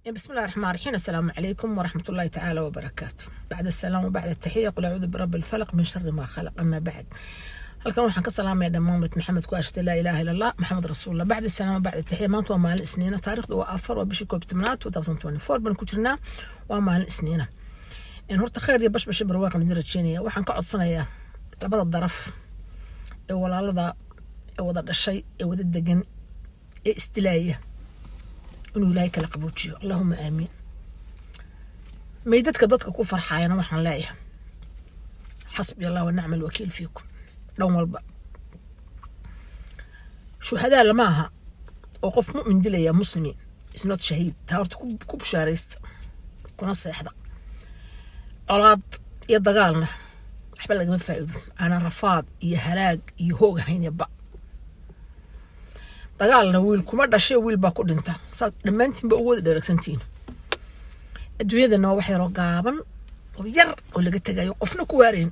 بسم الله الرحمن الرحيم. السلام عليكم ورحمة الله تعالى وبركاته. بعد السلام وبعد التحية، قل أعوذ برب الفلق من شر ما خلق. أما بعد، halkan waxaan ka salaamaya dhammaan ummad Maxamed ku ashta laa ilaaha illa Allah, Maxamed rasuulullah. Bacda salaam, bacda taxiya, maanta waa maalin Isniina, taariikhdu waa 4, waa bishii 11aad, 2024 baan ku jirnaa, waa maalin Isniina. In horta khayr iyo bashbash, barwaaqan idin rajeynaya. Waxaan ka codsanayaa labada daraf ee walaalada, ee wada dhashay, ee wada degan, ee isdilaaya inuu Ilaahay kala qaboojiyo. Allahuma aamiin. Meydadka dadka ku farxaayana waxaan leeyahay xasbi Allah wa nicma alwakiil fiikum. Dhan walba shuhadaa lama aha oo qof mu'min dilaya muslimi is not shahiid. Taa horta ku bushaaraysta kuna seexda. Colaad iyo dagaalna waxba lagama faa'iido, aanan rafaad iyo halaag iyo hoog ahayn iyo ba. Dagaalna wiil kuma dhashay, wiil baa ku dhinta. Saad dhammaantiinba ugu wada dheregsantihiin, adduunyadana waa wax yaroo gaaban oo yar oo laga tegayo, qofna ku waarayn,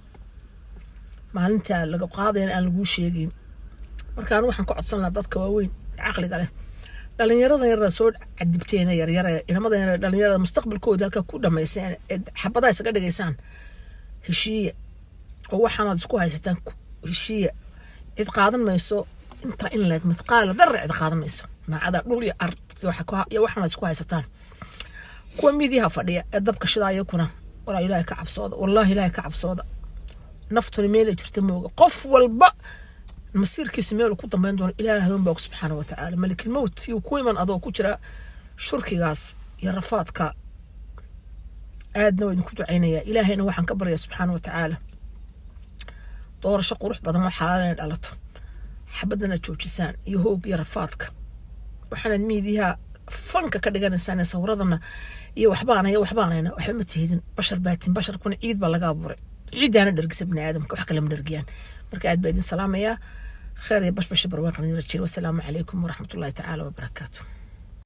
maalinta laga qaadayana aan laguu sheegayn. Marka anu waxaan ka codsan lahaa dadka waaweyn ee caqliga leh, dhalinyarada yarada soo cadibteena, yaryara, inamada yar, dhalinyarada mustaqbalkooda halka ku dhamayseen ee xabadaha isaga dhigaysaan, heshiiya oo waxaanaad isku haysataan heshiiya. Cid qaadan mayso intaa in leeg, midqaala darra cid qaadan mayso, maacada dhul iyo ard iyo waxaanaad isku haysataan. Kuwa miidiyaha fadhiya ee dabka shidaaya kuna, walaa Ilaahay ka cabsooda, wallaahi Ilaahay ka cabsooda. Naftuni meelay jirta mooga, qof walba masiirkiisa meel ku dambeyn doono Ilaahay unbaa og, subxaana wa tacaala. Malikil mowt yuu ku iman adoo ku jira shurkigaas iyo rafaadka. Aadna waa idinku ducaynayaa. Ilaahayna waxaan ka baryaa, subxaana wa tacaala, doorasho qurux badan oo xalaal inay dhalato, xabadana joojisaan iyo hoog iyo rafaadka. Waxaanaad miidiyaha fanka ka dhiganaysaan ee sawiradana iyo waxbaanaya waxbaanayna, waxba ma tihidin. Bashar baatin, basharkuna ciid baa laga abuuray, ciidaana dhergisa bini aadamka, wax kale ma dhergiyaan. Marka aad baa idin salaamayaa, kheer iyo bashbash, barwaaqan idin rajeen. Wasalaamu calaykum waraxmatullahi tacaala wabarakaatu.